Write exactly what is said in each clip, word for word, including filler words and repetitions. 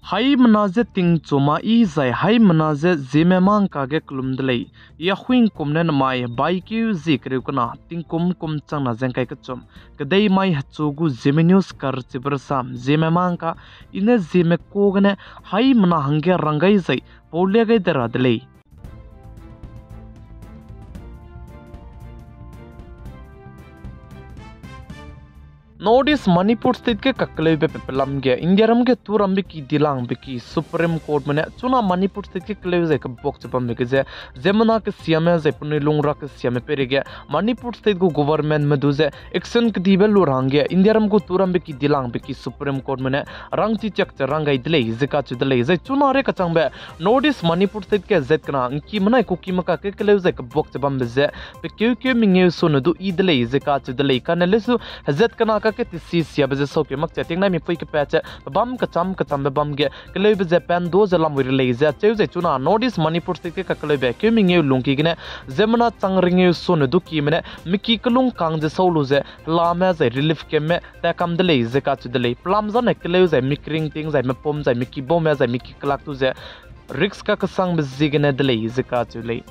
Haimena je tingchuma i zai haimena je Zeme mangka ge kelum de lei. Yahuing kum ne namai baikeu zie kereu kena tingkum kum changna ze ngkai kechum, kedei mai hechu gu Zeme News karchibe rasam Zeme mangka, i ne Zeme ka gene haimena hangge rang gai zai paulia gai de ra de lei. North East Manipur State ge kakeleube pe pelam ge Indiaram ge turambe ki dilangbe ki Supreme Courtme ne chuna Manipur State ge keleu zai kebuak che bambe ge ze, ziemmena kesiame zai penui lungra kesiame peireige Manipur State gu governmentme du ze action kedibe lu ra hangge Indiaram gu turambe ki dilangbe ki Supreme Courtme ne rangchi chak che rang gai de lei ze kacheu de lei. Zai chuna rei kachangbe North East Manipur State ge zat kena ngkime nai Kukime kakge keleu zai kebuak che bambe ze pe keukeu mengeu sone du i de lei ze kacheu de lei. Kane lesu hezat kena kakge tesi siabe ze saukeu mak che tingnai mipui kepat che pebâm kecham kechambe bam ge keleube ze pendo ze lamui re lei ze acheu zai chuna North East Manipur State ge kakeleube keu mengeu lungki gene ziemmena chang rengeu sone du kime ne miki kelung kang ze sau lu ze helame zai relief campme tat kam de lei ze kacheu de lei. Pelam zane keleu zai miki ringting zai mepum zai miki baume zai miki kelak du ze risk kakesangbe ziegene de lei ze kacheu lei.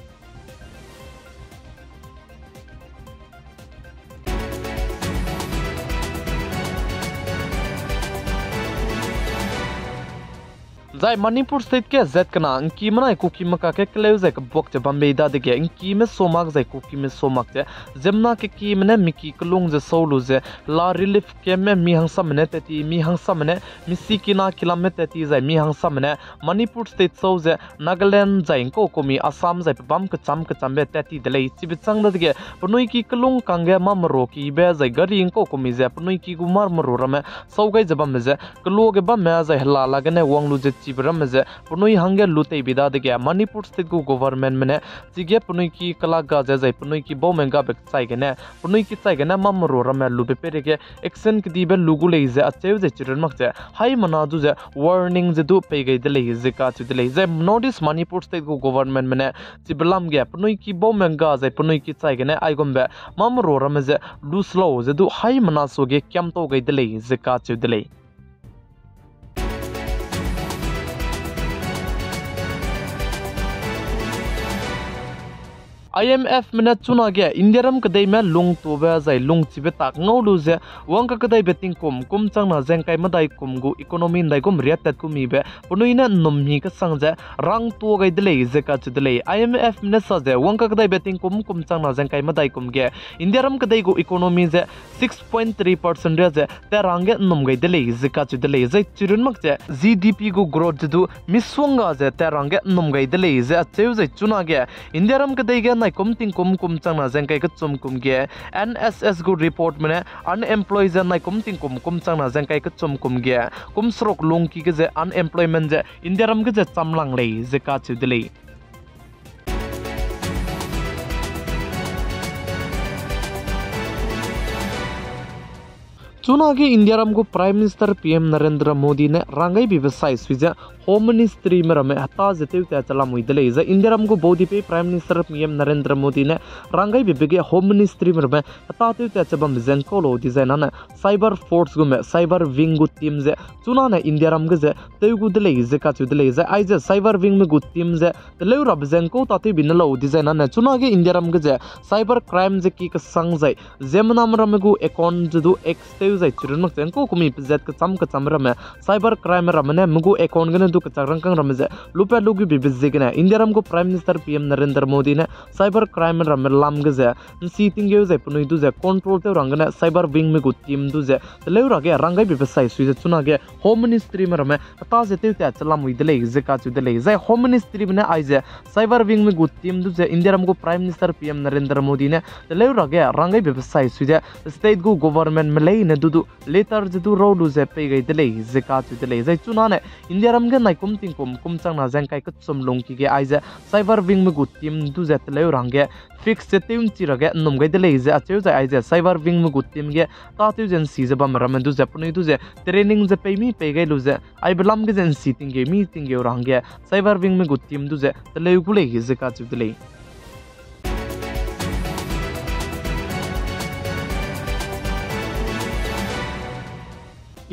Zai Manipur State ge zat kena ngkime nai Kukime kakge keleu zai kebuak che bam bei dadege ngkime so mak zai Kukime so mak ze ziemmena kekime ne miki kelung ze sau lu ze hela relief campme mi hangsame ne tat ti, mi hangsame ne mi sikina kilamme tat ti zai mi hangsame ne Manipur State sau ze Nagaland zai ngkau kumi Assam zai pebâm kecham kechambe tat ti de lei. Chibe chang dadege penui ki kelung kangge mâ merua kibe zai gari ngkau kumi ze penui ki gu mâ merua ramme sau gai ze bamme ze keluage bamme zai hela lagene wang lu ze chibe ramme ze penui hangge lu teibe dadege Manipur State gu governmentme ne chige penui ki kelak ga ze zai penui ki baume gabe chai gene penui ki chai gene mâ merua ramme lube peireige action kedibe lu gu lei ze acheu zai chirun mak ze haimena du ze warning ze du pei gai de lei ze kacheu de lei. Zai North East Manipur State gu governmentme ne chibe lam ge penui ki baume ga zai penui ki chai gene aigumbe mâ merua ramme ze lu se lau ze du haimena suage kiamtau gai de lei ze kacheu de lei. I M Fme ne chunage Indiaram kedeime lungtube zai lungchibe tak ngau lu ze wang kakedaibe tingkum kum changna ze ngkai medai kum gu economy ndaigum riatat gu mibe penui ne nnum mi kesang ze rangtua gai de lei ze kacheu de lei. I M Fme ne sa ze wang kakedaibe tingkum kum changna ze ngkai medai kum ge Indiaram kedei gu economy ze six point three percent ria ze tat ra hangge nnum gai de lei ze kacheu de lei. Zai chirun mak ze G D P gu growth ze du misongga ze tat ra hangge nnum gai de lei ze acheu zai chunage Indiaram kedei ge naikum tingkum kum changna ze ngkai kechum kum ge N S S gu reportme ne unemployed ze naikum tingkum kum changna ze ngkai kechum kum ge kum seruk lungki ge ze unemployment ze Indiaram ge ze chamlang lei ze kacheu de lei. Chunage Indiaram gu Prime Minister P M Narendra Modi ne ranggaibe besai sui ze Home Ministryme ramme heta ze tewtat che lamui de lei. Zai Indiaram gu baudipei Prime Minister P M Narendra Modi ne ranggaibe be ge Home Ministryme ramme heta tewtat che bambe ze ngkau lau dizai nane cyber force gume cyber wing gu team ze chunane Indiaram ge ze tew gu de lei ze kacheu de lei. Zai aize cyber wingme gu team ze teleu rabe ze ngkau tatewbi ne lau dizai nane chunage Indiaram ge ze cyber crime ze ki kesang zai ziemmename ramme gu account ze du hack tew zai chirun mak ze ngkau kumi pezat kecham kecham ramme cyber crime ramme ne me gu account gene du kechak rangkâng ramme ze lupat lu gu bibe ziegene Indiaram gu Prime Minister P M Narendra Modi ne cyber crime ramme lam ge ze nsi tinggeu zai penui du ze control tew ra hanggene cyber wingme gu team du ze teleu ra ge ranggaibe besai sui ze chunage Home Ministryme ramme heta ze tewtat che lamui de lei ze kacheu de lei. Zai Home Ministryme ne aize cyber wingme gu team du ze Indiaram gu Prime Minister P M Narendra Modi ne teleu ra ge ranggaibe besai sui ze state gu governmentme leine du du letter ze du rau lu ze pei gai de lei ze kacheu de lei. Zai chunane Indiaram ge naikum tingkum kum changna ze ngkai kechum lungki ge aize cyber wingme gu team du ze teleu ra hangge fix ze tew nchi ra ge nnum gai de lei ze acheu zai aize cyber wingme gu team ge tatew ze nsi ze bamme ramme du ze penui du ze training ze pei mi pei gai lu ze aibe lam ge ze nsi tinggeu mi tinggeu ra hangge cyber wingme gu team du ze teleu gu lei ze kacheu de lei.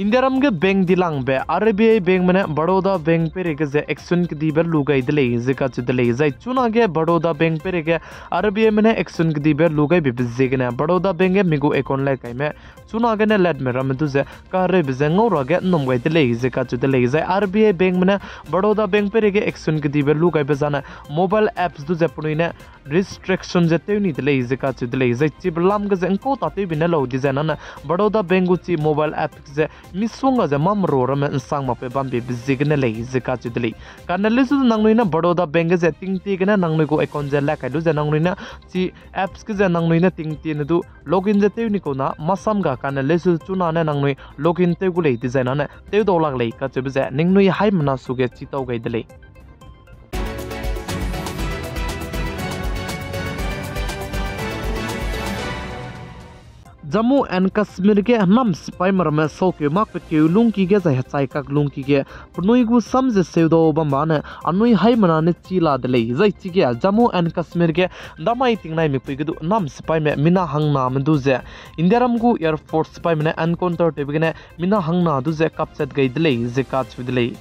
Indiaram ge bank dilangbe R B I bankme ne Baroda Bank peireige ze action kedibe lu gai de lei ze kacheu de lei. Zai chunage Baroda Bank peireige R B Ime ne action kedibe lu gaibe ziegene Baroda Bank ge mi gu account le kaime chunagene latme ramme du ze kahereube ze ngau ra ge ’nnum gai de lei ze kacheu de lei. Zai R B I bankme ne Baroda Bank peireige action kedibe lu gaibe zane mobile apps du ze penui ne restriction ze tew ni de lei ze kacheu de lei. Zai chibe lam ge ze ’ngkau tâtewbe ne lau dizai nane Baroda Bank gu chi mobile app ge ze misongga ze mâ meru ramme ’nsang makbe bambe ziegene lei ze kacheu de lei. Kane lesu du nangnui ne Baroda Bank ge ze tingtie gene nangnui gu account ze la kai lu ze nangnui ne chi apps ge ze nangnui ne tingtie ne du login ze tew ni kau na mâsam ga kane lesu chunane nangnui login tew gu lei dizai nane tewdau lak lei kacheube ze ningnui haimena suge chitau gai de lei. Jammu and Kashmir ge nam sipaime ramme saukeu makbe keu lungki ge zai hechai kak lungki ge penui gu sam ze seudau bam bane anui haimena ne chi la de lei. Zai chige Jammu and Kashmir ge ’ndamai tingnai mipui ge du nam sipaime mina hangname du ze Indiaram gu Air Force sipaime ne encounter tewbe gene mina hangna du ze kapchat gai de lei ze kacheu de lei.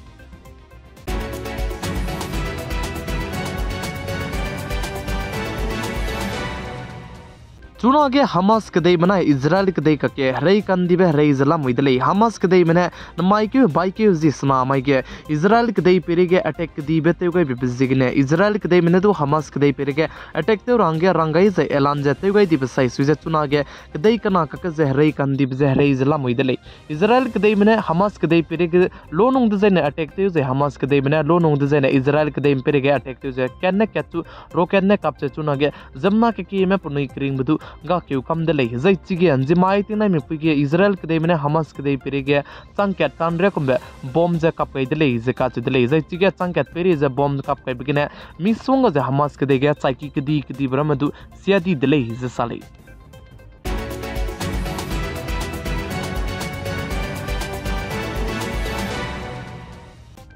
Chunage Hamas kedei benai Israel kedei kakge herei kandibe herei ze lamui de lei. Hamas kedeime ne nemaikeu hebaikeu zi sena mai ge Israel kedei peireige attack kedibe tew gaibe ziegene Israel kedeime ne du Hamas kedei peireige attack tew ra hangge rang gai zai elan ze tew gai dibe sai sui ze chunage kedei kena kakge ze herei kandibe ze herei ze lamui de lei. Israel kedeime ne Hamas kedei peireige lonung dezaine attack tew zai Hamas kedeime ne lonung dezaine Israel kedeime peireige attack tew ze katne kat chu rocket ne kap ze chunage ziemmena kekieme penui keringbe du gakeu kam de lei. Zai chige ’nzimai tingnai mipui ge Israel kedeime ne Hamas kedei peireige changkat tanria kumbe bomb ze kap gai de lei ze kacheu de lei. Zai chige changkat peiri ze bomb kap gaibe gene misongga ze Hamas kedei ge chaiki kedi kedibe ramme du sia di de lei ze sa lei.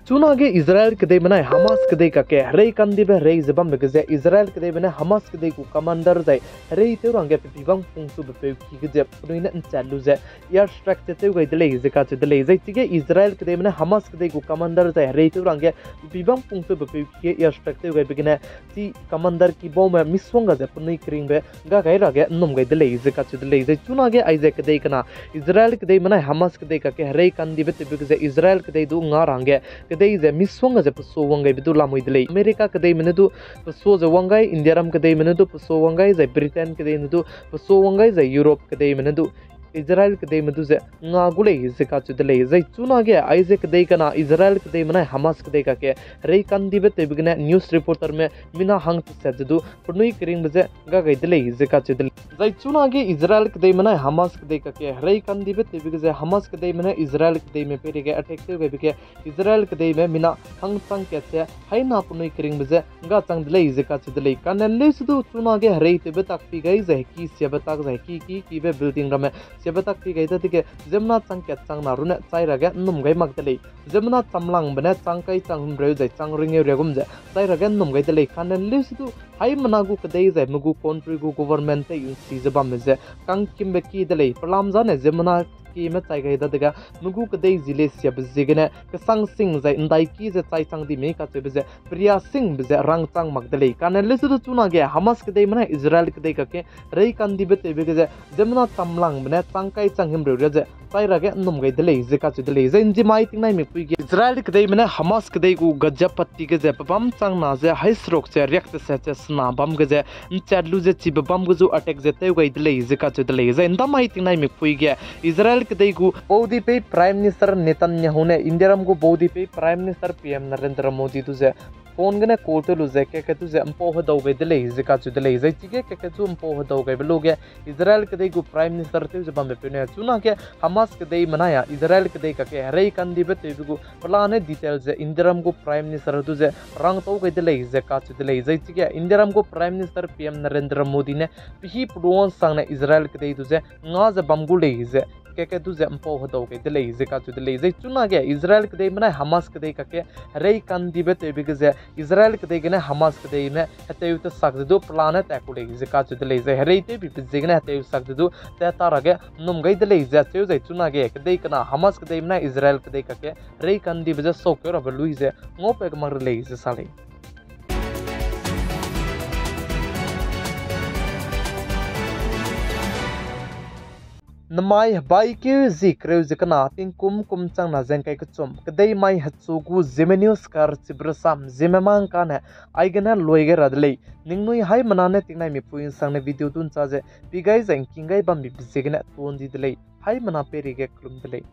Chunage Israel kedei benai Hamas kedei kakge herei kandibe herei ze bambe ge ze Israel kedeime ne Hamas kedei gu commander zai herei tew ra hangge pepibang pung tubepeu ki ge ze penui ne ’nchat lu ze airstrike ze tew gai de lei ze kacheu de lei. Zai chige Israel kedeime ne Hamas kedei gu commander zai herei tew ra hangge pepibang pung tubepeu ki ge airstrike tew gaibe gene chi commander ki baume misongga ze penui keringbe ga gai ra hangge ’nnum gai de lei ze kacheu de lei. Zai chunage aize kedei kena Israel kedeime nai Hamas kedei kakge herei kandibe tewbe ge ze Israel kedei du nga ra hangge kedei ze misongga ze pesua wang gaibe du lamui de lei. America kedeime ne du pesua ze wang gai, Indiaram kedeime ne du pesua wang gai, zai Britain kedei ne du pesua wang gai, zai Europe kedeime ne du Israel kedeime du ze nga gu lei ze kacheu de lei. Zai chunage aize kedei kena Israel kedeime nai Hamas kedei kakge herei kandibe tewbe gene news reporterme mina hang tesat ze du penui keringbe je ga gai de lei ze kacheu de lei. Zai chunage Israel kedeime nai Hamas kedei kakge herei kandibe tewbe ge ze Hamas kedeime ne Israel kedeime peireige attack tew gaibe ge Israel kedeime mina hang chang kat ze haina penui keringbe je ga chang de lei ze kacheu de lei. Kane leuse du chunage herei tewbe tak pi gai zai heki siabe tak zai heki ki kibe building ramme siabe tak pi gai dadege ziemmena chang kat chang na runne chai ra ge ’nnum gai mak de lei. Ziemmena chamlangbe ne chang kai chang himreu zai chang ringeu riagum ze chai ra ge ’nnum gai de lei. Kane leuse du haimena gu kedei zai me gu country gu government tei ’nsi ze bamme ze kangkimbe ki de lei. Pelam zane ziemmena kime chai gai dadege me gu kedei zi le siabe ziegene kesang sing zai ’ndaiki ze chai chang di mei kacheube ze peria singbe ze rangchang mak de lei. Kane leuse du chunage Hamas kedeime nai Israel kedei kakge herei kandibe tewbe ge ze ziemmena chamlangbe ne chang kai chang himreu ria ze chai ra ge ’nnum gai de lei ze kacheu de lei. Zai ’nzimai tingnai mipui ge Israel kedeime ne Hamas kedei gu Gaza Patti ge ze pebâm chang na ze haiseruk ze riak tesat ze sena bam ge ze ’nchat lu ze chibe bam ge zu attack ze tew gai de lei ze kacheu de lei. Zai ’ndamai tingnai mipui ge Israel kedei gu baudipei Prime Minister Netanyahu ne Indiaram gu baudipei Prime Minister P M Narendra Modi du ze phone gene call tew lu ze kakat du ze ’mpau hedau gai de lei ze kacheu de lei. Zai chige kakat zu ’mpau hedau gaibe luge Israel kedei gu Prime Minister tew ze bambepeu ne chunage Hamas kedeime nai a Israel kedei kakge herei kandibe tewbe gu pelane detail ze Indiaram gu Prime Minister du ze rangtau gai de lei ze kacheu de lei. Zai chige Indiaram gu Prime Minister P M Narendra Modi ne pehî peluang sangne Israel kedei du ze nga ze bam gu lei ze ke ke du ze mpau hedau gai de lei ze kacheu de lei. Zai chunage Israel kedeime nai Hamas kedei kakge herei kandibe tewbe ge ze Israel kedei gene Hamas kedeime hetew tesak ze du pelane tat ku lei ze kacheu de lei. Zai herei tewbibe ziegene hetew sak ze du tat ta ra ge nnum gai de lei ze cheu zai chunage kedei kena Hamas kedeime nai Israel kedei kakge herei kandibe ze saukeu rabe lui ze ngaupat ge mak re lei ze sa lei. Namai hebaikeu zi kereu ze kena tingkum kum changna ze ngkai kechum, kedei mai hechu gu Zeme News karchibe rasam Zeme mangkane aigene lui gai ra de lei. Ningnui haimena ne tingnai mipui nsangne video du ncha ze pi gai zai ngking gai bambibe ziegene tuan di de lei. Haimena peireige kelum de lei.